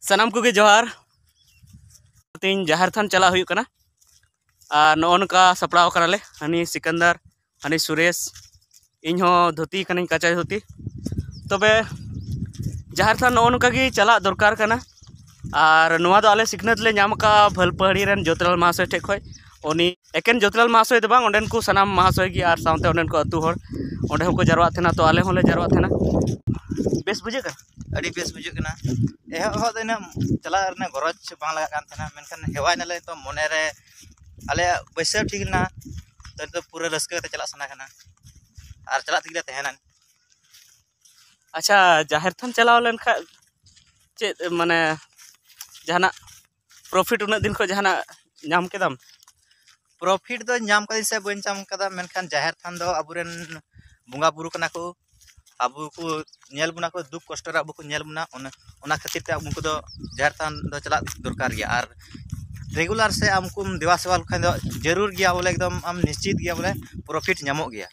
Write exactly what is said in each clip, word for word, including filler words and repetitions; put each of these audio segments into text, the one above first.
ᱥᱟᱱᱟᱢ ᱠᱚᱜᱮ ᱡᱚᱦᱟᱨ᱾ ᱛᱮᱦᱮᱧ ᱡᱟᱦᱮᱨ ᱛᱷᱟᱱ ᱪᱟᱞᱟᱜ ᱦᱩᱭᱩᱜ ᱠᱟᱱᱟ᱾ ᱟᱨ ᱱᱚᱜᱼᱚ ᱱᱚᱝᱠᱟ ᱥᱟᱯᱲᱟᱣ ᱠᱟᱱᱟᱞᱮ, ᱦᱟᱹᱱᱤ ᱥᱤᱠᱟᱱᱫᱟᱨ, ᱦᱟᱹᱱᱤ ᱥᱩᱨᱮᱥ, ᱤᱧ ᱦᱚᱸ ᱫᱷᱩᱛᱤ ᱠᱟᱹᱱᱟᱹᱧ, ᱠᱟᱪᱟᱭ ᱫᱷᱩᱛᱤ᱾ ᱛᱚᱵᱮ ᱡᱟᱦᱮᱨ ᱛᱷᱟᱱ ᱱᱚᱜᱼᱚ ᱱᱚᱝᱠᱟ ᱜᱮ ᱪᱟᱞᱟᱜ ᱫᱚᱨᱠᱟᱨ ᱠᱟᱱᱟ᱾ ᱟᱨ ᱱᱚᱣᱟ ᱫᱚ ᱟᱞᱮ ᱥᱤᱠᱷᱱᱟᱹᱛ ᱞᱮ ᱧᱟᱢ ᱟᱠᱟᱫᱼᱟ ᱵᱷᱟᱹᱞᱯᱟᱹᱦᱟᱹᱲᱤ ᱨᱮᱱ ᱡᱳᱛᱤᱞᱟᱞ ᱢᱟᱦᱟᱥᱚᱭ ᱴᱷᱮᱡ ᱠᱷᱚᱡ᱾ ᱩᱱᱤ ᱮᱠᱮᱱ ᱡᱳᱛᱤᱞᱟᱞ ᱢᱟᱦᱟᱥᱚᱭ ᱫᱚ ᱵᱟᱝ, ᱚᱸᱰᱮᱱ ᱠᱚ ᱥᱟᱱᱟᱢ ᱢᱟᱦᱟᱥᱚᱭ ᱜᱮ ᱟᱨ ᱥᱟᱶᱛᱮ ᱚᱸᱰᱮᱱ ᱠᱚ ᱟᱹᱛᱩ ᱦᱚᱲ ᱚᱸᱰᱮ ᱦᱚᱸᱠᱚ ᱡᱟᱨᱣᱟᱜ ᱛᱟᱦᱮᱱᱟ, ᱛᱚ ᱟᱞᱮ ᱦᱚᱸᱞᱮ ᱡᱟᱨᱣᱟᱜ ᱛᱟᱦᱮᱱᱟ᱾ ᱵᱮᱥ ᱵᱩᱡᱷᱟᱹᱜ ᱠᱟᱱᱟ? ᱟᱹᱰᱤ ᱵᱮᱥ ᱵᱩᱡᱷᱟᱹᱜ ᱠᱟᱱᱟ᱾ ᱮᱦᱚᱵ ᱮᱦᱚᱵ ᱫᱚ ᱤᱱᱟᱹᱜ ᱪᱟᱞᱟᱜ ᱨᱮᱱᱟᱜ ᱜᱚᱨᱚᱡᱽ ᱵᱟᱝ ᱞᱟᱜᱟᱜ ᱠᱟᱱ ᱛᱟᱦᱮᱱᱟ, ᱢᱮᱱᱠᱷᱟᱱ ᱦᱮᱣᱟᱭ ᱱᱟᱞᱮ ᱛᱚ ᱢᱚᱱᱮᱨᱮ ᱟᱞᱮᱭᱟᱜ ᱵᱟᱹᱭᱥᱟᱹᱣ ᱴᱷᱤᱠ ᱞᱮᱱᱟ᱾ ᱛᱚ ᱱᱤᱛᱚᱜ ᱯᱩᱨᱟᱹ ᱨᱟᱹᱥᱠᱟᱹ ᱠᱟᱛᱮ ᱪᱟᱞᱟᱜ ᱥᱟᱱᱟ ᱠᱟᱱᱟ ᱟᱨ ᱪᱟᱞᱟᱜ ᱛᱮᱜᱮ ᱞᱮ ᱛᱟᱦᱮᱱᱟ᱾ ᱟᱪᱪᱷᱟ, ᱡᱟᱦᱮᱨ ᱛᱷᱟᱱ ᱪᱟᱞᱟᱣ ᱞᱮᱱᱠᱷᱟᱱ ᱪᱮᱫ ᱢᱟᱱᱮ ᱡᱟᱦᱟᱱᱟᱜ ᱯᱨᱚᱯᱷᱤᱴ ᱩᱱᱟᱹᱜ ᱫᱤᱱ ᱠᱷᱚᱱ ᱡᱟᱦᱟᱱᱟᱜ ᱧᱟᱢ ᱠᱮᱫᱟᱢ? ᱯᱨᱚᱯᱷᱤᱴ ᱫᱚ ᱧᱟᱢ ᱠᱟᱫᱟᱹᱧ ᱥᱮ ᱵᱟᱹᱧ ᱧᱟᱢ ᱠᱟᱫᱟ, ᱢᱮᱱᱠᱷᱟᱱ ᱡᱟᱦᱮᱨ ᱛᱷᱟᱱ ᱫᱚ ᱟᱵᱚᱨᱮᱱ ᱵᱚᱸᱜᱟ ᱵᱩᱨᱩ ᱠᱟᱱᱟ ᱠᱚ, ᱟᱵᱚ ᱠᱚ ᱧᱮᱞ ᱵᱚᱱᱟ ᱠᱚ, ᱫᱩᱠ ᱠᱚᱥᱴᱚ ᱨᱮ ᱟᱵᱚ ᱠᱚ ᱧᱮᱞ ᱵᱚᱱᱟ᱾ ᱚᱱᱟ, ᱚᱱᱟ ᱠᱷᱟᱹᱛᱤᱨ ᱛᱮ ᱩᱱᱠᱩ ᱫᱚ ᱡᱟᱦᱮᱨ ᱛᱷᱟᱱ ᱫᱚ ᱪᱟᱞᱟᱜ ᱫᱚᱨᱠᱟᱨ ᱜᱮᱭᱟ᱾ ᱟᱨ ᱨᱮᱜᱩᱞᱟᱨ ᱥᱮ ᱟᱢ ᱠᱚᱢ ᱫᱮᱵᱟ ᱥᱮᱵᱟ ᱞᱮᱠᱷᱟᱱ ᱫᱚ ᱡᱟᱹᱨᱩᱲ ᱜᱮᱭᱟ ᱵᱚᱞᱮ, ᱮᱠᱫᱚᱢ ᱟᱢ ᱱᱤᱥᱪᱤᱛ ᱜᱮᱭᱟ ᱵᱚᱞᱮ ᱯᱨᱚᱯᱷᱤᱴ ᱧᱟᱢᱚᱜ ᱜᱮᱭᱟ᱾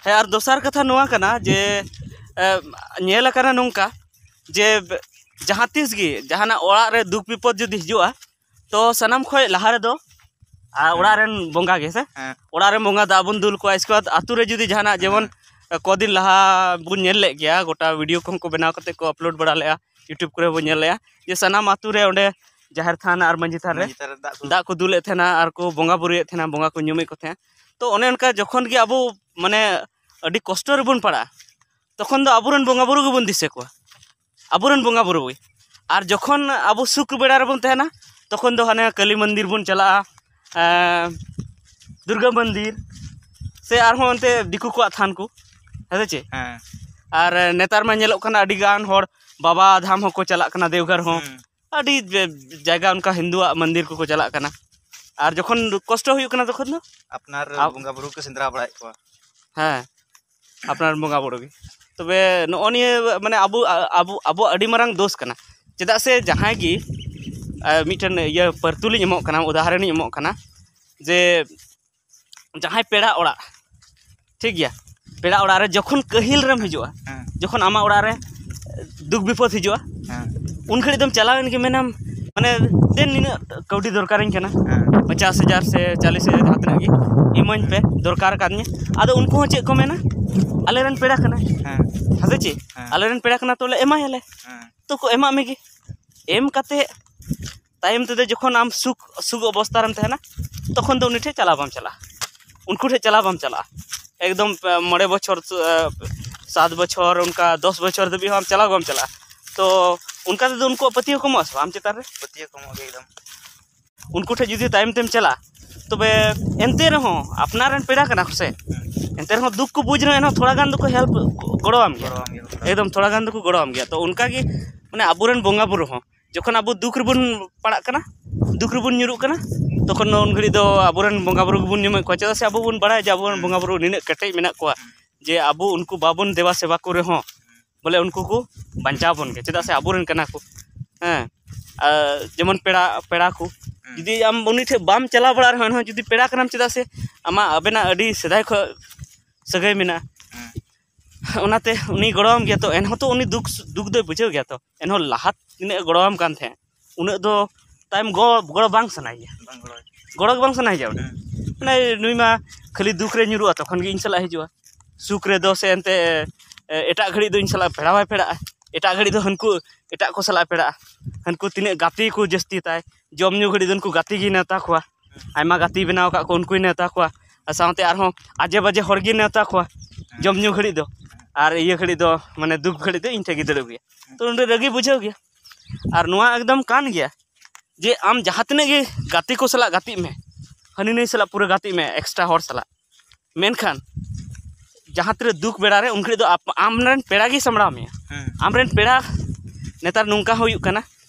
ᱦᱮᱸ, ᱟᱨ ᱫᱚᱥᱟᱨ ᱠᱟᱛᱷᱟ ᱱᱚᱣᱟ ᱠᱟᱱᱟ ᱡᱮ, ᱮ, ᱧᱮᱞ ᱟᱠᱟᱱᱟ ᱱᱚᱝᱠᱟ ᱡᱮ ᱡᱟᱦᱟᱸ ᱛᱤᱥ ᱜᱮ ᱡᱟᱦᱟᱱᱟᱜ ᱚᱲᱟᱜ ᱨᱮ ᱫᱩᱠ ᱵᱤᱯᱚᱫ ᱡᱩᱫᱤ ᱦᱤᱡᱩᱜᱼᱟ, ᱛᱚ ᱥᱟᱱᱟᱢ ᱠᱷᱚᱱ ᱞᱟᱦᱟ ᱨᱮᱫᱚ, ᱟᱨ ᱦᱮᱸ᱾ ᱚᱲᱟᱜ ᱨᱮᱱ ᱵᱚᱸᱜᱟ ᱜᱮ ᱥᱮ, ᱦᱮᱸ᱾ ᱚᱲᱟᱜ ᱨᱮᱱ ᱵᱚᱸᱜᱟ ᱫᱟᱜ ᱵᱚᱱ ᱫᱩᱞ ᱠᱚᱣᱟ᱾ ᱤᱥᱠᱮ ᱵᱟᱫ ᱟᱹᱛᱩ ᱨᱮ ᱡᱩᱫᱤ ᱡᱟᱦᱟᱱᱟᱜ, ᱡᱮᱢᱚᱱ ᱦᱮᱸ᱾ ᱠᱚᱫᱤᱱ ᱞᱟᱦᱟ ᱵᱚᱱ ᱧᱮᱞ ᱞᱮᱫ ᱜᱮᱭᱟ, ᱜᱚᱴᱟ ᱵᱷᱤᱰᱤᱭᱳ ᱠᱚᱦᱚᱸ ᱠᱚ ᱵᱮᱱᱟᱣ ᱠᱟᱛᱮ ᱠᱚ ᱟᱯᱞᱳᱰ ᱵᱟᱲᱟ ᱞᱮᱫᱼᱟ, ᱭᱩᱴᱩᱵᱽ ᱠᱚᱨᱮ ᱵᱚᱱ ᱧᱮᱞ ᱞᱮᱫᱼᱟ ᱡᱮ ᱥᱟᱱᱟᱢ ᱟᱹᱛᱩ ᱨᱮ ᱚᱸᱰᱮ ᱡᱟᱦᱮᱨ ᱛᱷᱟᱱ ᱟᱨ ᱢᱟᱹᱡᱷᱤ ᱛᱷᱟᱱ ᱨᱮ ᱢᱟᱹᱡᱷᱤ ᱛᱷᱟᱱ ᱨᱮ ᱫᱟᱜ ᱠᱚ ᱫᱟᱜ ᱠᱚ ᱫᱩᱞᱮᱫ ᱛᱟᱦᱮᱱᱟ ᱟᱨ ᱠᱚ ᱵᱚᱸᱜᱟ ᱵᱩᱨᱩᱭᱮᱫ ᱛᱟᱦᱮᱱᱟ, ᱵᱚᱸᱜᱟ ᱠᱚ ᱧᱩᱢᱮᱫ ᱠᱚ ᱛᱟᱦᱮᱸᱫ᱾ ᱛᱚ ᱚᱱᱮ ᱚᱱᱠᱟ ᱡᱚᱠᱷᱚᱱ ᱜᱮ ᱟᱵᱚ ᱢᱟᱱᱮ ᱟᱹᱰᱤ ᱠᱚᱥᱴᱚ ᱨᱮᱵᱚᱱ ᱯᱟᱲᱟᱜᱼᱟ, ᱛᱚᱠᱷᱚᱱ ᱫᱚ ᱟᱵᱚᱨᱮᱱ ᱵᱚᱸᱜᱟ ᱵᱩᱨᱩ ᱜᱮᱵᱚᱱ ᱫᱤᱥᱟᱹ ᱠᱚᱣᱟ, ᱟᱵᱚᱨᱮᱱ ᱵᱚᱸᱜᱟ ᱵᱩᱨᱩ ᱜᱮ᱾ ᱟᱨ ᱡᱚᱠᱷᱚᱱ ᱟᱵᱚ ᱥᱩᱠ ᱵᱮᱲᱟ ᱨᱮᱵᱚᱱ ᱛᱟᱦᱮᱱᱟ, ᱛᱚᱠᱷᱚᱱ ᱫᱚ ᱦᱟᱱᱮ ᱠᱟᱹᱞᱤ ᱢᱚᱱᱫᱤᱨ ᱵᱚᱱ ᱪᱟᱞᱟᱜᱼᱟ, ᱮᱸ, ᱫᱩᱨᱜᱟᱹ ᱢᱚᱱᱫᱤᱨ, ᱥᱮ ᱟᱨᱦᱚᱸ ᱚᱱᱛᱮ ᱫᱤᱠᱩ ᱠᱚᱣᱟᱜ ᱛᱷᱟᱱ ᱠᱚ, ᱦᱮᱸ ᱥᱮ ᱪᱮᱫ? ᱦᱮᱸ᱾ ᱟᱨ ᱱᱮᱛᱟᱨ ᱢᱟ ᱧᱮᱞᱚᱜ ᱠᱟᱱᱟ ᱟᱹᱰᱤ ᱜᱟᱱ ᱦᱚᱲ ᱵᱟᱵᱟ ᱫᱷᱟᱢ ᱦᱚᱸᱠᱚ ᱪᱟᱞᱟᱜ ᱠᱟᱱᱟ, ᱫᱮᱣᱜᱷᱚᱨ ᱦᱚᱸ᱾ ᱦᱩᱸ᱾ ᱟᱹᱰᱤ ᱡᱮ-, ᱡᱟᱭᱜᱟ ᱚᱱᱠᱟ ᱦᱤᱱᱫᱩᱣᱟᱜ ᱢᱚᱱᱫᱤᱨ ᱠᱚᱠᱚ ᱪᱟᱞᱟᱜ ᱠᱟᱱᱟ᱾ ᱟᱨ ᱡᱚᱠᱷᱚᱱ ᱠᱚᱥᱴᱚ ᱦᱩᱭᱩᱜ ᱠᱟᱱᱟ ᱛᱚᱠᱷᱚᱱ ᱫᱚ ᱟᱯᱱᱟᱨ ᱟᱯ- ᱵᱚᱸᱜᱟ ᱵᱩᱨᱩ ᱠᱚ ᱥᱮᱸᱫᱽᱨᱟ ᱵᱟᱲᱟᱭᱮᱫ ᱠᱚᱣᱟ᱾ ᱦᱮᱸ, ᱟᱯᱱᱟᱨ ᱵᱚᱸᱜᱟ ᱵᱩᱨᱩ ᱜᱮ᱾ ᱛᱚᱵᱮ ᱱᱚᱜᱼᱚ ᱱᱤᱭᱟᱹ ᱢᱟᱱᱮ ᱟᱵᱚ, ᱟᱵᱚ, ᱟᱵᱚᱣᱟᱜ ᱟᱹᱰᱤ ᱢᱟᱨᱟᱝ ᱫᱳᱥ ᱠᱟᱱᱟ᱾ ᱪᱮᱫᱟᱜ ᱥᱮ ᱡᱟᱦᱟᱸᱭ ᱜᱮ, ᱟ, ᱢᱤᱫᱴᱮᱱ ᱤᱭᱟᱹ ᱯᱟᱹᱨᱛᱩᱞᱤᱧ ᱮᱢᱚᱜ ᱠᱟᱱᱟ, ᱩᱫᱟᱦᱚᱨᱚᱱᱤᱧ ᱮᱢᱚᱜ ᱠᱟᱱᱟ ᱡᱮ ᱡᱟᱦᱟᱸᱭ ᱯᱮᱲᱟ ᱚᱲᱟᱜ, ᱴᱷᱤᱠ ᱜᱮᱭᱟ, ᱯᱮᱲᱟ ᱚᱲᱟᱜ ᱨᱮ ᱡᱚᱠᱷᱚᱱ ᱠᱟᱹᱦᱤᱞ ᱨᱮᱢ ᱦᱤᱡᱩᱜᱼᱟ, ᱦᱮᱸ᱾ ᱡᱚᱠᱷᱚᱱ ᱟᱢᱟᱜ ᱚᱲᱟᱜ ᱨᱮ ᱫᱩᱠ ᱵᱤᱯᱚᱫ ᱦᱤᱡᱩᱜᱼᱟ, ᱦᱮᱸ᱾ ᱩᱱ ᱜᱷᱟᱹᱲᱤᱡ ᱫᱚᱢ ᱪᱟᱞᱟᱣᱮᱱ ᱜᱮ, ᱢᱮᱱᱟᱢ, ᱢᱟᱱᱮ, ᱫᱮᱱ ᱱᱤᱱᱟᱹᱜ ᱠᱟᱹᱣᱰᱤ ᱫᱚᱨᱠᱟᱨᱤᱧ ᱠᱟᱱᱟ, ᱦᱮᱸ᱾ ᱯᱚᱪᱟᱥ ᱦᱟᱡᱟᱨ ᱥᱮ ᱪᱚᱞᱞᱤᱥ ᱦᱟᱡᱟᱨ, ᱡᱟᱦᱟᱸ ᱛᱤᱱᱟᱹᱜ ᱜᱮ ᱤᱢᱟᱹᱧ ᱯᱮ, ᱫᱚᱨᱠᱟᱨ ᱟᱠᱟᱫᱤᱧᱟ᱾ ᱟᱫᱚ ᱩᱱᱠᱩ ᱦᱚᱸ ᱪᱮᱫ ᱠᱚ ᱢᱮᱱᱟ, ᱟᱞᱮᱨᱮᱱ ᱯᱮᱲᱟ ᱠᱟᱱᱟᱭ, ᱦᱮᱸ᱾ ᱦᱮᱸ ᱥᱮ ᱪᱮᱫ? ᱦᱮᱸ᱾ ᱟᱞᱮᱨᱮᱱ ᱯᱮᱲᱟ ᱠᱟᱱᱟ, ᱛᱚᱞᱮ ᱮᱢᱟᱭᱟᱞᱮ᱾ ᱦᱮᱸ᱾ ᱛᱚ ᱠᱚ ᱮᱢᱟᱜ ᱢᱮᱜᱮ᱾ ᱮᱢ ᱠᱟᱛᱮ ᱛᱟᱭᱚᱢ ᱛᱮᱫᱚ ᱡᱚᱠᱷᱚᱱ ᱟᱢ ᱥᱩᱠ, ᱥᱩᱠ ᱚᱵᱚᱥᱛᱟ ᱨᱮᱢ ᱛᱟᱦᱮᱱᱟ, ᱛᱚᱠᱷᱚᱱ ᱫᱚ ᱩᱱᱤ ᱴᱷᱮᱱ ᱪᱟᱞᱟᱣ ᱵᱟᱢ ᱪᱟᱞᱟᱜᱼᱟ, ᱩᱱᱠᱩ ᱴᱷᱮᱱ ᱪᱟᱞᱟᱣ ᱵᱟᱢ ᱪᱟᱞᱟᱜᱼᱟ᱾ ᱮᱠᱫᱚᱢ, ᱮ, ᱢᱚᱬᱮ ᱵᱚᱪᱷᱚᱨ, ᱮ, ᱥᱟᱛ ᱵᱚᱪᱷᱚᱨ, ᱚᱱᱠᱟ ᱫᱚᱥ ᱵᱚᱪᱷᱚᱨ ᱫᱷᱟᱹᱵᱤᱡ ᱦᱚᱸ ᱟᱢ ᱪᱟᱞᱟᱣ ᱵᱟᱢ ᱪᱟᱞᱟᱜᱼᱟ᱾ ᱛᱚ ᱚᱱᱠᱟ ᱛᱮᱫᱚ ᱩᱱᱠᱩᱣᱟᱜ ᱯᱟᱹᱛᱭᱟᱹᱣ ᱠᱚᱢᱚᱜᱼᱟ ᱥᱮ ᱵᱟᱝ ᱟᱢ ᱪᱮᱛᱟᱱ ᱨᱮ? ᱯᱟᱹᱛᱭᱟᱹᱣ ᱠᱚᱢᱚᱜ ᱜᱮ ᱮᱠᱫᱚᱢ᱾ ᱩᱱᱠᱩ ᱴᱷᱮᱱ ᱡᱩᱫᱤ ᱛᱟᱭᱚᱢ ᱛᱮᱢ ᱪᱟᱞᱟᱜᱼᱟ, ᱛᱚᱵᱮ ᱮᱱᱛᱮ ᱨᱮᱦᱚᱸ ᱟᱯᱱᱟᱨ ᱨᱮᱱ ᱯᱮᱲᱟ ᱠᱟᱱᱟ ᱠᱚ ᱥᱮ, ᱮᱱᱛᱮ ᱨᱮᱦᱚᱸ ᱫᱩᱠ ᱠᱚ ᱵᱩᱡᱽ ᱨᱮᱦᱚᱸ, ᱮᱱᱦᱚᱸ ᱛᱷᱚᱲᱟ ᱜᱟᱱ ᱫᱚᱠᱚ ᱦᱮᱞᱯ ᱜᱚᱲᱚᱣᱟᱢ ᱜᱮᱭᱟ᱾ ᱜᱚᱲᱚᱣᱟᱢ ᱜᱮᱭᱟ ᱠᱚ᱾ ᱮᱠᱫᱚᱢ ᱛᱷᱚᱲᱟ ᱜᱟᱱ ᱫᱚᱠᱚ ᱜᱚᱲᱚᱣᱟᱢ ᱜᱮᱭᱟ᱾ ᱛᱚ ᱚᱱᱠᱟ ᱜᱮ, ᱢᱟᱱᱮ, ᱟᱵᱚᱨᱮᱱ ᱵᱚᱸᱜᱟ ᱵᱩᱨᱩ ᱦᱚᱸ ᱡᱚᱠᱷᱚᱱ ᱟᱵᱚ ᱫᱩᱠ ᱨᱮᱵᱚᱱ ᱯᱟᱲᱟᱜ ᱠᱟᱱᱟ, ᱫᱩᱠ ᱨᱮᱵᱚᱱ ᱧᱩᱨᱩᱜ ᱠᱟᱱᱟ, ᱛᱚᱠᱷᱚᱱ ᱫᱚ ᱩᱱ ᱜᱷᱟᱹᱲᱤᱡ ᱫᱚ ᱟᱵᱚᱨᱮᱱ ᱵᱚᱸᱜᱟ ᱵᱩᱨᱩ ᱜᱮᱵᱚᱱ ᱧᱩᱢᱮᱫ ᱠᱚᱣᱟ᱾ ᱪᱮᱫᱟᱜ ᱥᱮ ᱟᱵᱚ ᱵᱚᱱ ᱵᱟᱲᱟᱭᱟ ᱡᱮ ᱟᱵᱚᱨᱮᱱ ᱵᱚᱸᱜᱟ ᱵᱩᱨᱩ ᱱᱤᱱᱟᱹᱜ ᱠᱮᱴᱮᱡ ᱢᱮᱱᱟᱜ ᱠᱚᱣᱟ, ᱡᱮ ᱟᱵᱚ ᱩᱱᱠᱩ ᱵᱟᱵᱚᱱ ᱫᱮᱵᱟ ᱥᱮᱵᱟ ᱠᱚ ᱨᱮᱦᱚᱸ, ᱵᱚᱞᱮ, ᱩᱱᱠᱩ ᱠᱚ ᱵᱟᱧᱪᱟᱣ ᱵᱚᱱ ᱜᱮᱭᱟ, ᱪᱮᱫᱟᱜ ᱥᱮ ᱟᱵᱚᱨᱮᱱ ᱠᱟᱱᱟ ᱠᱚ᱾ ᱦᱮᱸ, ᱟᱨ ᱡᱮᱢᱚᱱ ᱯᱮᱲᱟ, ᱯᱮᱲᱟ ᱠᱚ, ᱦᱮᱸ᱾ ᱡᱩᱫᱤ ᱟᱢ ᱩᱱᱤ ᱴᱷᱮᱱ ᱵᱟᱢ ᱪᱟᱞᱟᱣ ᱵᱟᱲᱟᱜ ᱨᱮᱦᱚᱸ, ᱮᱱᱦᱚᱸ ᱡᱩᱫᱤ ᱯᱮᱲᱟ ᱠᱟᱱᱟᱢ, ᱪᱮᱫᱟᱜ ᱥᱮ ᱟᱢᱟᱜ, ᱟᱵᱮᱱᱟᱜ ᱟᱹᱰᱤ ᱥᱮᱫᱟᱭ ᱠᱷᱚᱱ ᱥᱟᱹᱜᱟᱹᱭ ᱢᱮᱱᱟᱜᱼᱟ᱾ ᱦᱮᱸ᱾ ᱚᱱᱟᱛᱮ ᱩᱱᱤ ᱜᱚᱲᱚᱣᱟᱢ ᱜᱮᱭᱟ ᱛᱚ, ᱮᱱᱦᱚᱸ ᱛᱚ ᱩᱱᱤ ᱫᱩᱠ, ᱫᱩᱠ ᱫᱚᱭ ᱵᱩᱡᱷᱟᱹᱣ ᱜᱮᱭᱟ ᱛᱚ᱾ ᱮᱱᱦᱚᱸ ᱞᱟᱦᱟ ᱛᱤᱱᱟᱹᱜ ᱮ ᱜᱚᱲᱚᱣᱟᱢ ᱠᱟᱱ ᱛᱟᱦᱮᱸᱫ, ᱩᱱᱟᱹᱜ ᱫᱚ ᱛᱟᱭᱚᱢ ᱜᱚ-, ᱜᱚᱲᱚ ᱵᱟᱝ ᱥᱟᱱᱟᱭᱮᱭᱟ᱾ ᱵᱟᱝ ᱜᱚᱲᱚ᱾ ᱜᱚᱲᱚ ᱜᱮ ᱵᱟᱝ ᱥᱟᱱᱟᱭᱮᱭᱟ ᱩᱱᱤ᱾ ᱦᱮᱸ᱾ ᱢᱟᱱᱮ, ᱱᱩᱭ ᱢᱟ ᱠᱷᱟᱹᱞᱤ ᱫᱩᱠ ᱨᱮ ᱧᱩᱨᱩᱜᱼᱟ, ᱛᱚᱠᱷᱚᱱ ᱜᱮ ᱤᱧ ᱥᱟᱞᱟᱜ ᱦᱤᱡᱩᱜᱼᱟ᱾ ᱥᱩᱠ ᱨᱮᱫᱚ ᱥᱮ ᱮᱱᱛᱮ, ᱮ, ᱮᱴᱟᱜ ᱜᱷᱟᱹᱲᱤᱡ ᱫᱚ ᱤᱧ ᱥᱟᱞᱟᱜ ᱯᱮᱲᱟ ᱵᱟᱭ ᱯᱮᱲᱟᱜᱼᱟ, ᱮᱴᱟᱜ ᱜᱷᱟᱹᱲᱤᱡ ᱫᱚ ᱦᱟᱹᱱᱠᱩ ᱮᱴᱟᱜ ᱠᱚ ᱥᱟᱞᱟᱜ ᱯᱮᱲᱟᱜᱼᱟ᱾ ᱦᱟᱹᱱᱠᱩ ᱛᱤᱱᱟᱹᱜ ᱜᱟᱛᱮ ᱠᱚ ᱡᱟᱹᱥᱛᱤ ᱛᱟᱭ, ᱡᱚᱢ ᱧᱩ ᱜᱷᱟᱹᱲᱤᱡ ᱫᱚ ᱩᱱᱠᱩ ᱜᱟᱛᱮ ᱜᱮ ᱱᱮᱣᱛᱟ ᱠᱚᱣᱟ᱾ ᱟᱭᱢᱟ ᱜᱟᱛᱮ ᱵᱮᱱᱟᱣ ᱟᱠᱟᱫ ᱠᱚ, ᱩᱱᱠᱩᱭ ᱱᱮᱣᱛᱟ ᱠᱚᱣᱟ᱾ ᱟᱨ ᱥᱟᱶᱛᱮ ᱟᱨᱦᱚᱸ ᱟᱡᱮ ᱵᱟᱡᱮ ᱦᱚᱲ ᱜᱮ ᱱᱮᱣᱛᱟ ᱠᱚᱣᱟ ᱡᱚᱢ ᱧᱩ ᱜᱷᱟᱹᱲᱤᱡ ᱫᱚ᱾ ᱟᱨ ᱤᱭᱟᱹ ᱜᱷᱟᱹᱲᱤᱡ ᱫᱚ, ᱢᱟᱱᱮ, ᱫᱩᱠ ᱜᱷᱟᱹᱲᱤᱡ ᱫᱚ ᱤᱧ ᱴᱷᱮᱱ ᱜᱮ ᱫᱩᱲᱩᱵ ᱜᱮᱭᱟ᱾ ᱛᱚ ᱚᱸᱰᱮ ᱨᱟᱹᱜᱤ ᱵᱩᱡᱷᱟᱹᱣ ᱜᱮᱭᱟ᱾ ᱟᱨ ᱱᱚᱣᱟ ᱮᱠᱫᱚᱢ ᱠᱟᱱ ᱜᱮᱭᱟ ᱡᱮ ᱟᱢ ᱡᱟᱦᱟᱸ ᱛᱤᱱᱟᱹᱜ ᱜᱮ ᱜᱟᱛᱮ ᱠᱚ ᱥᱟᱞᱟᱜ ᱜᱟᱛᱮᱜ ᱢᱮ, ᱦᱟᱹᱱᱤ ᱱᱟᱹᱭ ᱥᱟᱞᱟᱜ ᱯᱩᱨᱟᱹ ᱜᱟᱛᱮᱜ ᱢᱮ, ᱮᱠᱥᱴᱨᱟ ᱦᱚᱲ ᱥᱟᱞᱟᱜ, ᱢᱮᱱᱠᱷᱟᱱ ᱡᱟᱦᱟᱸ ᱛᱤᱨᱮ ᱫᱩᱠ ᱵᱮᱲᱟ ᱨᱮ, ᱩᱱ ᱜᱷᱟᱹᱲᱤᱡ ᱫᱚ ᱟᱯ-, ᱟᱢᱨᱮᱱ ᱯᱮᱲᱟ ᱜᱮᱭ ᱥᱟᱢᱵᱲᱟᱣ ᱢᱮᱭᱟ᱾ ᱦᱮᱸ᱾ ᱟᱢᱨᱮᱱ ᱯᱮᱲᱟ, ᱱᱮᱛᱟᱨ ᱱᱚᱝᱠᱟ ᱦᱚᱸ ᱦᱩᱭᱩᱜ ᱠᱟᱱᱟ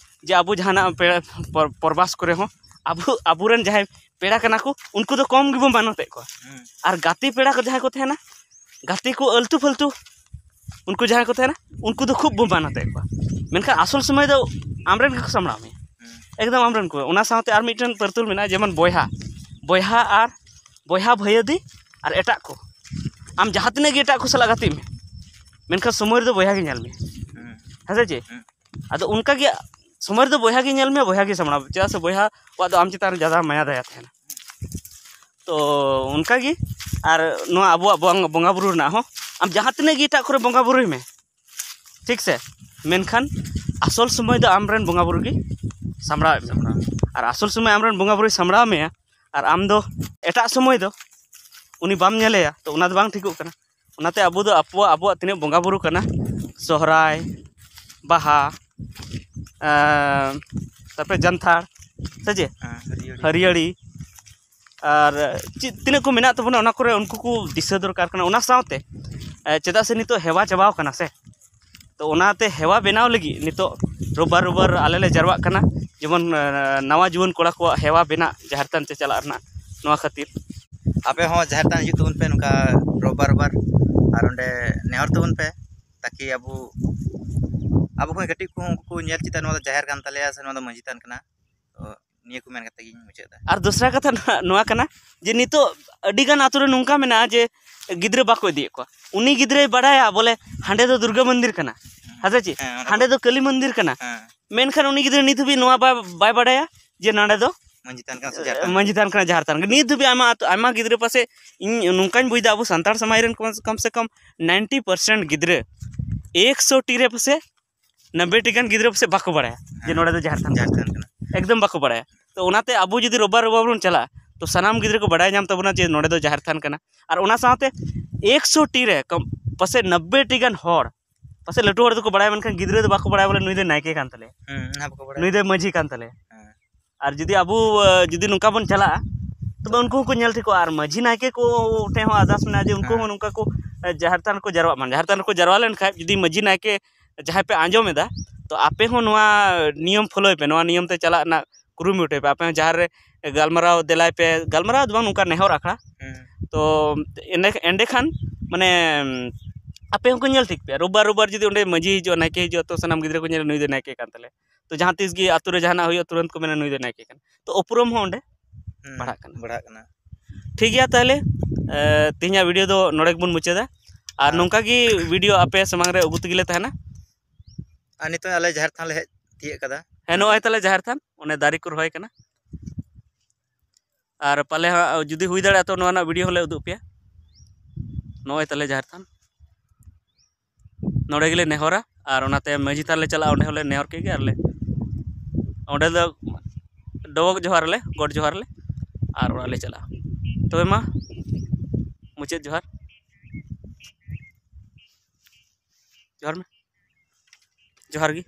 ᱡᱮ ᱟᱵᱚ ᱡᱟᱦᱟᱱᱟᱜ ᱯᱮᱲᱟ ᱯᱚᱨ-, ᱯᱚᱨᱵᱟᱥ ᱠᱚᱨᱮ ᱦᱚᱸ ᱟᱵᱚ, ᱟᱵᱚᱨᱮᱱ ᱡᱟᱦᱟᱸᱭ ᱯᱮᱲᱟ ᱠᱟᱱᱟ ᱠᱚ, ᱩᱱᱠᱩ ᱫᱚ ᱠᱚᱢ ᱜᱮᱵᱚᱱ ᱢᱟᱱᱚᱛᱮᱫ ᱠᱚᱣᱟ᱾ ᱦᱮᱸ᱾ ᱟᱨ ᱜᱟᱛᱮ ᱯᱮᱲᱟ ᱠᱚ ᱡᱟᱦᱟᱸᱭ ᱠᱚ ᱛᱟᱦᱮᱱᱟ, ᱜᱟᱛᱮ ᱠᱚ ᱟᱹᱞᱛᱩ ᱯᱷᱟᱹᱞᱛᱩ, ᱩᱱᱠᱩ ᱡᱟᱦᱟᱸᱭ ᱠᱚ ᱛᱟᱦᱮᱱᱟ, ᱩᱱᱠᱩ ᱫᱚ ᱠᱷᱩᱵ ᱵᱚᱱ ᱢᱟᱱᱚᱛᱮᱫ ᱠᱚᱣᱟ᱾ ᱢᱮᱱᱠᱷᱟᱱ ᱟᱥᱚᱞ ᱥᱚᱢᱚᱭ ᱫᱚ ᱟᱢᱨᱮᱱ ᱜᱮᱠᱚ ᱥᱟᱢᱵᱲᱟᱣ ᱢᱮᱭᱟ᱾ ᱦᱮᱸ᱾ ᱮᱠᱫᱚᱢ ᱟᱢᱨᱮᱱ ᱠᱚ᱾ ᱚᱱᱟ ᱥᱟᱶᱛᱮ ᱟᱨ ᱢᱤᱫᱴᱮᱱ ᱯᱟᱹᱨᱛᱩᱞ ᱢᱮᱱᱟᱜᱼᱟ, ᱡᱮᱢᱚᱱ ᱵᱚᱭᱦᱟ, ᱵᱚᱭᱦᱟ ᱟᱨ ᱵᱚᱭᱦᱟ ᱵᱷᱟᱹᱭᱟᱹᱫᱤ ᱟᱨ ᱮᱴᱟᱜ ᱠᱚ᱾ ᱟᱢ ᱡᱟᱦᱟᱸ ᱛᱤᱱᱟᱹᱜ ᱜᱮ ᱮᱴᱟᱜ ᱠᱚ ᱥᱟᱞᱟᱜ ᱜᱟᱛᱮᱜ ᱢᱮ, ᱢᱮᱱᱠᱷᱟᱱ ᱥᱚᱢᱚᱭ ᱨᱮᱫᱚ ᱵᱚᱭᱦᱟ ᱜᱮ ᱧᱮᱞ ᱢᱮ᱾ ᱦᱮᱸ᱾ ᱦᱮᱸ ᱥᱮ ᱪᱮ? ᱦᱮᱸ᱾ ᱟᱫᱚ ᱚᱱᱠᱟᱜᱮ ᱥᱚᱢᱚᱭ ᱨᱮᱫᱚ ᱵᱚᱭᱦᱟ ᱜᱮ ᱧᱮᱞ ᱢᱮ, ᱵᱚᱭᱦᱟ ᱜᱮ ᱥᱟᱢᱵᱲᱟᱣ, ᱪᱮᱫᱟᱜ ᱥᱮ ᱵᱚᱭᱦᱟ ᱠᱚᱣᱟᱜ ᱫᱚ ᱟᱢ ᱪᱮᱛᱟᱱ ᱨᱮ ᱡᱟᱫᱟ ᱢᱟᱭᱟ ᱫᱟᱭᱟ ᱛᱟᱦᱮᱱᱟ᱾ ᱛᱚ ᱚᱱᱠᱟᱜᱮ ᱟᱨ ᱱᱚᱣᱟ ᱟᱵᱚᱣᱟᱜ ᱵᱚᱝ- ᱵᱚᱸᱜᱟ ᱵᱩᱨᱩ ᱨᱮᱱᱟᱜ ᱦᱚᱸ, ᱟᱢ ᱡᱟᱦᱟᱸ ᱛᱤᱱᱟᱹᱜ ᱜᱮ ᱮᱴᱟᱜ ᱠᱚᱨᱮ ᱵᱚᱸᱜᱟ ᱵᱩᱨᱩᱭ ᱢᱮ, ᱴᱷᱤᱠ ᱥᱮ, ᱢᱮᱱᱠᱷᱟᱱ ᱟᱥᱚᱞ ᱥᱚᱢᱚᱭ ᱫᱚ ᱟᱢᱨᱮᱱ ᱵᱚᱸᱜᱟ ᱵᱩᱨᱩ ᱜᱮ ᱥᱟᱢᱵᱲᱟᱣᱮᱫ ᱢᱮᱭᱟ᱾ ᱟᱨ ᱟᱥᱚᱞ ᱥᱚᱢᱚᱭ ᱟᱢᱨᱮᱱ ᱵᱚᱸᱜᱟ ᱵᱩᱨᱩᱭ ᱥᱟᱢᱵᱲᱟᱣ ᱢᱮᱭᱟ ᱟᱨ ᱟᱢ ᱫᱚ ᱮᱴᱟᱜ ᱥᱚᱢᱚᱭ ᱫᱚ ᱩᱱᱤ ᱵᱟᱢ ᱧᱮᱞᱮᱭᱟ, ᱛᱚ ᱚᱱᱟ ᱫᱚ ᱵᱟᱝ ᱴᱷᱤᱠᱚᱜ ᱠᱟᱱᱟ᱾ ᱚᱱᱟᱛᱮ ᱟᱵᱚ ᱫᱚ ᱟᱵᱚᱣᱟᱜ, ᱟᱵᱚᱣᱟᱜ ᱛᱤᱱᱟᱹᱜ ᱵᱚᱸᱜᱟ ᱵᱩᱨᱩ ᱠᱟᱱᱟ, ᱥᱚᱦᱨᱟᱭ, ᱵᱟᱦᱟ, ᱮᱸ, ᱛᱟᱨᱯᱚᱨᱮ ᱡᱟᱱᱛᱷᱟᱲ, ᱥᱮ ᱪᱮᱫ? ᱦᱮᱸ, ᱦᱟᱹᱨᱭᱟᱹᱲ᱾ ᱦᱟᱹᱨᱭᱟᱹᱲᱤ, ᱟᱨ ᱪᱮᱫ ᱛᱤᱱᱟᱹᱜ ᱠᱚ ᱢᱮᱱᱟᱜ ᱛᱟᱵᱚᱱᱟ, ᱚᱱᱟ ᱠᱚᱨᱮ ᱩᱱᱠᱩ ᱠᱚ ᱫᱤᱥᱟᱹ ᱫᱚᱨᱠᱟᱨ ᱠᱟᱱᱟ᱾ ᱚᱱᱟ ᱥᱟᱶᱛᱮ, ᱮ, ᱪᱮᱫᱟᱜ ᱥᱮ ᱱᱤᱛᱚᱜ ᱦᱮᱣᱟ ᱪᱟᱵᱟᱣ ᱠᱟᱱᱟ ᱥᱮ, ᱛᱚ ᱚᱱᱟᱛᱮ ᱦᱮᱣᱟ ᱵᱮᱱᱟᱣ ᱞᱟᱹᱜᱤᱫ ᱱᱤᱛᱚᱜ ᱨᱳᱵᱵᱟᱨ ᱨᱳᱵᱵᱟᱨ ᱟᱞᱮ ᱞᱮ ᱡᱟᱨᱣᱟᱜ ᱠᱟᱱᱟ᱾ ᱡᱮᱢᱚᱱ, ᱮ, ᱱᱟᱣᱟ ᱡᱩᱣᱟᱹᱱ ᱠᱚᱲᱟ ᱠᱚᱣᱟᱜ ᱦᱮᱣᱟ ᱵᱮᱱᱟᱜ ᱡᱟᱦᱮᱨ ᱛᱷᱟᱱ ᱛᱮ ᱪᱟᱞᱟᱜ ᱨᱮᱱᱟᱜ, ᱱᱚᱣᱟ ᱠᱷᱟᱹᱛᱤᱨ᱾ ᱟᱯᱮ ᱦᱚᱸ ᱡᱟᱦᱮᱨ ᱛᱷᱟᱱ ᱦᱤᱡᱩᱜ ᱛᱟᱵᱚᱱ ᱯᱮ ᱱᱚᱝᱠᱟ ᱨᱳᱵᱵᱟᱨ ᱨᱳᱵᱵᱟᱨ, ᱟᱨ ᱚᱸᱰᱮ ᱱᱮᱦᱚᱨ ᱛᱟᱵᱚᱱ ᱯᱮ, ᱛᱟᱠᱤ ᱟᱵᱚ, ᱟᱵᱚ ᱠᱷᱚᱱ ᱠᱟᱹᱴᱤᱡ ᱠᱚᱦᱚᱸ ᱩᱱᱠᱩ ᱠᱚ ᱧᱮᱞ ᱪᱮᱫᱟ, ᱱᱚᱣᱟ ᱫᱚ ᱡᱟᱦᱮᱨ ᱠᱟᱱ ᱛᱟᱞᱮᱭᱟ ᱥᱮ ᱱᱚᱣᱟ ᱫᱚ ᱢᱟᱹᱡᱷᱤ ᱛᱷᱟᱱ ᱠᱟᱱᱟ᱾ ᱛᱚ ᱱᱤᱭᱟᱹ ᱠᱚ ᱢᱮᱱ ᱠᱟᱛᱮ ᱜᱤᱧ ᱢᱩᱪᱟᱹᱫ ᱮᱫᱟ᱾ ᱟᱨ ᱫᱚᱥᱨᱟ ᱠᱟᱛᱷᱟ ᱱᱚᱣᱟ, ᱱᱚᱣᱟ ᱠᱟᱱᱟ ᱡᱮ ᱱᱤᱛᱚᱜ ᱟᱹᱰᱤᱜᱟᱱ ᱟᱛᱳ ᱨᱮ ᱱᱚᱝᱠᱟ ᱢᱮᱱᱟᱜᱼᱟ ᱡᱮ ᱜᱤᱫᱽᱨᱟᱹ ᱵᱟᱠᱚ ᱤᱫᱤᱭᱮᱫ ᱠᱚᱣᱟ᱾ ᱩᱱᱤ ᱜᱤᱫᱽᱨᱟᱹᱭ ᱵᱟᱲᱟᱭᱟ ᱵᱚᱞᱮ ᱦᱟᱸᱰᱮ ᱫᱚ ᱫᱩᱨᱜᱟᱹ ᱢᱚᱱᱫᱤᱨ ᱠᱟᱱᱟ, ᱦᱮᱸ ᱥᱮ ᱪᱮᱫ? ᱦᱮᱸ, ᱚᱸᱰᱮ ᱦᱟᱸᱰᱮ ᱫᱚ ᱠᱟᱹᱞᱤ ᱢᱚᱱᱫᱤᱨ ᱠᱟᱱᱟ᱾ ᱦᱮᱸ᱾ ᱢᱮᱱᱠᱷᱟᱱ ᱩᱱᱤ ᱜᱤᱫᱽᱨᱟᱹ ᱱᱤᱛ ᱦᱟᱹᱵᱤᱡ ᱱᱚᱣᱟ ᱵᱟᱭ, ᱵᱟᱭ ᱵᱟᱲᱟᱭᱟ ᱡᱮ ᱱᱚᱸᱰᱮ ᱫᱚ ᱢᱟᱹᱡᱷᱤ ᱛᱷᱟᱱ ᱠᱟᱱᱟ ᱥᱮ ᱡᱟᱦᱮᱨ ᱛᱷᱟᱱ ᱠᱟᱱᱟ? ᱢᱟᱹᱡᱷᱤ ᱛᱷᱟᱱ ᱠᱟᱱᱟ, ᱡᱟᱦᱮᱨ ᱛᱷᱟᱱ ᱠᱟᱱᱟ᱾ ᱱᱤᱛ ᱫᱷᱟᱹᱵᱤᱡ ᱟᱭᱢᱟ ᱟᱛᱳ, ᱟᱭᱢᱟ ᱜᱤᱫᱽᱨᱟᱹ ᱯᱟᱥᱮ, ᱤᱧ ᱱᱚᱝᱠᱟᱧ ᱵᱩᱡᱽᱫᱟ, ᱟᱵᱚ ᱥᱟᱱᱛᱟᱲ ᱥᱚᱢᱟᱡᱽ ᱨᱮᱱ ᱠᱚᱢ, ᱠᱚᱢ ᱥᱮ ᱠᱚᱢ ninety percent ᱜᱤᱫᱽᱨᱟᱹ, ᱮᱠᱥᱚ ᱴᱤ ᱨᱮ ᱯᱟᱥᱮ ᱱᱚᱵᱵᱳᱭ ᱴᱤ ᱜᱟᱱ ᱜᱤᱫᱽᱨᱟᱹ ᱯᱟᱥᱮ ᱵᱟᱠᱚ ᱵᱟᱲᱟᱭᱟ ᱡᱮ ᱦᱮᱸ᱾ ᱱᱚᱸᱰᱮ ᱫᱚ ᱡᱟᱦᱮᱨ ᱛᱷᱟᱱ ᱡᱟᱦᱮᱨ ᱠᱟᱱᱟ᱾ ᱛᱷᱟᱱ ᱠᱟᱱᱟ᱾ ᱮᱠᱫᱚᱢ ᱵᱟᱠᱚ ᱵᱟᱲᱟᱭᱟ᱾ ᱛᱚ ᱚᱱᱟᱛᱮ ᱟᱵᱚ ᱡᱩᱫᱤ ᱨᱳᱵᱵᱟᱨ ᱨᱳᱵᱵᱟᱨ ᱵᱚᱱ ᱪᱟᱞᱟᱜᱼᱟ, ᱛᱚ ᱥᱟᱱᱟᱢ ᱜᱤᱫᱽᱨᱟᱹ ᱠᱚ ᱵᱟᱲᱟᱭ ᱧᱟᱢ ᱛᱟᱵᱚᱱᱟ ᱡᱮ ᱱᱚᱸᱰᱮ ᱫᱚ ᱡᱟᱦᱮᱨ ᱛᱷᱟᱱ ᱠᱟᱱᱟ᱾ ᱟᱨ ᱚᱱᱟ ᱥᱟᱶᱛᱮ ᱮᱠᱥᱚ ᱴᱤ ᱨᱮ ᱠᱚᱢ, ᱯᱟᱥᱮ ᱱᱚᱵᱵᱳᱭ ᱴᱤ ᱜᱟᱱ ᱦᱚᱲ, ᱯᱟᱥᱮ ᱞᱟᱹᱴᱩ ᱦᱚᱲ ᱫᱚᱠᱚ ᱵᱟᱲᱟᱭᱟ, ᱢᱮᱱᱠᱷᱟᱱ ᱜᱤᱫᱽᱨᱟᱹ ᱫᱚ ᱵᱟᱠᱚ ᱵᱟᱲᱟᱭᱟ ᱵᱚᱞᱮ ᱱᱩᱭ ᱫᱚ ᱱᱟᱭᱠᱮ ᱠᱟᱱ ᱛᱟᱞᱮᱭᱟ, ᱦᱩᱸ, ᱚᱱᱟ ᱵᱟᱠᱚ ᱵᱟᱲᱟᱭᱟ᱾ ᱱᱩᱭ ᱫᱚ ᱢᱟᱹᱡᱷᱤ ᱠᱟᱱ ᱛᱟᱞᱮᱭᱟ᱾ ᱦᱮᱸ᱾ ᱟᱨ ᱡᱩᱫᱤ ᱟᱵᱚ, ᱟ, ᱡᱩᱫᱤ ᱱᱚᱝᱠᱟ ᱵᱚᱱ ᱪᱟᱞᱟᱜᱼᱟ, ᱛᱚᱵᱮ ᱩᱱᱠᱩ ᱦᱚᱸᱠᱚ ᱧᱮᱞ ᱴᱷᱤᱠᱚᱜᱼᱟ᱾ ᱟᱨ ᱢᱟᱹᱡᱷᱤ ᱱᱟᱭᱠᱮ ᱠᱚ ᱴᱷᱮᱱ ᱦᱚᱸ ᱟᱨᱫᱟᱥ ᱢᱮᱱᱟᱜᱼᱟ ᱡᱮ ᱩᱱᱠᱩ ᱦᱮᱸ᱾ ᱦᱚᱸ ᱱᱚᱝᱠᱟ ᱠᱚ, ᱟ, ᱡᱟᱦᱮᱨ ᱛᱷᱟᱱ ᱨᱮᱠᱚ ᱡᱟᱨᱣᱟᱜ ᱢᱟ᱾ ᱡᱟᱦᱮᱨ ᱛᱷᱟᱱ ᱨᱮᱠᱚ ᱡᱟᱨᱣᱟ ᱞᱮᱱᱠᱷᱟᱱ ᱡᱩᱫᱤ ᱢᱟᱹᱡᱷᱤ ᱱᱟᱭᱠᱮ ᱡᱟᱦᱟᱸᱭ ᱯᱮ ᱟᱸᱡᱚᱢ ᱮᱫᱟ, ᱛᱚ ᱟᱯᱮ ᱦᱚᱸ ᱱᱚᱣᱟ ᱱᱤᱭᱚᱢ ᱯᱷᱳᱞᱳᱭ ᱯᱮ, ᱱᱚᱣᱟ ᱱᱤᱭᱚᱢ ᱛᱮ ᱪᱟᱞᱟᱜ ᱨᱮᱱᱟᱜ ᱠᱩᱨᱩᱢᱩᱴᱩᱭ ᱯᱮ᱾ ᱟᱯᱮ ᱦᱚᱸ ᱡᱟᱦᱮᱨ ᱨᱮ ᱜᱟᱞᱢᱟᱨᱟᱣ ᱫᱮᱞᱟᱭ ᱯᱮ, ᱜᱟᱞᱢᱟᱨᱟᱣ ᱫᱚ ᱵᱟᱝ, ᱱᱚᱝᱠᱟ ᱱᱮᱦᱚᱨ ᱟᱠᱷᱲᱟ᱾ ᱦᱮᱸ᱾ ᱛᱚ ᱮᱸᱰᱮ, ᱮᱸᱰᱮᱠᱷᱟᱱ ᱢᱟᱱᱮ ᱟᱯᱮ ᱦᱚᱸᱠᱚ ᱧᱮᱞ ᱴᱷᱤᱠ ᱯᱮᱭᱟ᱾ ᱨᱳᱵᱵᱟᱨ, ᱨᱳᱵᱵᱟᱨ ᱡᱩᱫᱤ ᱚᱸᱰᱮ ᱢᱟᱹᱡᱷᱤ ᱦᱤᱡᱩᱜᱼᱟ, ᱱᱟᱭᱠᱮ ᱦᱤᱡᱩᱜᱼᱟ, ᱛᱚ ᱥᱟᱱᱟᱢ ᱜᱤᱫᱽᱨᱟᱹ ᱠᱚ ᱧᱮᱞᱟ ᱱᱩᱭ ᱫᱚ ᱱᱟᱭᱠᱮ ᱠᱟᱱ ᱛᱟᱞᱮᱭᱟ᱾ ᱛᱚ ᱡᱟᱦᱟᱸ ᱛᱤᱥ ᱜᱮ ᱟᱛᱳ ᱨᱮ ᱡᱟᱦᱟᱱᱟᱜ ᱦᱩᱭᱩᱜᱼᱟ, ᱛᱩᱨᱟᱹᱱᱛ ᱠᱚ ᱢᱮᱱᱟ ᱱᱩᱭ ᱫᱚ ᱱᱟᱭᱠᱮ ᱠᱟᱱᱟ᱾ ᱛᱚ ᱩᱯᱨᱩᱢ ᱦᱚᱸ ᱚᱸᱰᱮ ᱦᱩᱸ, ᱵᱟᱲᱦᱟᱜ ᱠᱟᱱᱟ᱾ ᱵᱟᱲᱦᱟᱜ ᱠᱟᱱᱟ᱾ ᱴᱷᱤᱠ ᱜᱮᱭᱟ, ᱛᱟᱦᱚᱞᱮ, ᱮ, ᱛᱮᱦᱮᱧᱟᱜ ᱵᱷᱤᱰᱤᱭᱳ ᱫᱚ ᱱᱚᱰᱮ ᱜᱮᱵᱚᱱ ᱢᱩᱪᱟᱹᱫᱟ᱾ ᱟᱨ ᱦᱮᱸ᱾ ᱱᱚᱝᱠᱟ ᱜᱮ ᱵᱷᱤᱰᱤᱭᱳ ᱟᱯᱮ ᱥᱟᱢᱟᱝ ᱨᱮ ᱟᱹᱜᱩ ᱛᱮᱜᱮ ᱞᱮ ᱛᱟᱦᱮᱱᱟ᱾ ᱟᱨ ᱱᱤᱛᱚᱜ ᱟᱞᱮ ᱡᱟᱦᱮᱨ ᱛᱷᱟᱱ ᱞᱮ ᱦᱮᱡ ᱛᱤᱭᱟᱹᱜ ᱠᱟᱫᱟ᱾ ᱦᱮᱸ, ᱱᱚᱜᱼᱚᱭ ᱛᱟᱞᱮ ᱡᱟᱦᱮᱨ ᱛᱷᱟᱱ, ᱚᱱᱮ ᱫᱟᱨᱮ ᱠᱚ ᱨᱚᱦᱚᱭ ᱠᱟᱱᱟ᱾ ᱟᱨ ᱯᱟᱞᱮ ᱦᱟᱸᱜ ᱡᱩᱫᱤ ᱦᱩᱭ ᱫᱟᱲᱮᱭᱟᱜᱼᱟ ᱛᱚ ᱱᱚᱣᱟ ᱨᱮᱱᱟᱜ ᱵᱷᱤᱰᱤᱭᱳ ᱦᱚᱸᱞᱮ ᱩᱫᱩᱜ ᱯᱮᱭᱟ᱾ ᱱᱚᱜᱼᱚᱭ ᱛᱟᱞᱮ ᱡᱟᱦᱮᱨ ᱛᱷᱟᱱ᱾ ᱱᱚᱰᱮ ᱜᱮᱞᱮ ᱱᱮᱦᱚᱨᱟ ᱟᱨ ᱚᱱᱟᱛᱮ ᱢᱟᱹᱡᱷᱤ ᱛᱷᱟᱱ ᱞᱮ ᱪᱟᱞᱟᱜᱼᱟ, ᱚᱸᱰᱮ ᱦᱚᱸᱞᱮ ᱱᱮᱦᱚᱨ ᱠᱮᱫ ᱜᱮ ᱟᱨ ᱞᱮ ᱚᱸᱰᱮ ᱫᱚ ᱰᱚᱵᱚᱜ ᱡᱚᱦᱟᱨ ᱟᱞᱮ, ᱜᱚᱰ ᱡᱚᱦᱟᱨ ᱟᱞᱮ ᱟᱨ ᱚᱲᱟᱜ ᱞᱮ ᱪᱟᱞᱟᱜᱼᱟ᱾ ᱛᱚᱵᱮ ᱢᱟ ᱢᱩᱪᱟᱹᱫ ᱡᱚᱦᱟᱨ᱾ ᱡᱚᱦᱟᱨ ᱢᱮ᱾ ᱡᱚᱦᱟᱨ ᱜᱮ᱾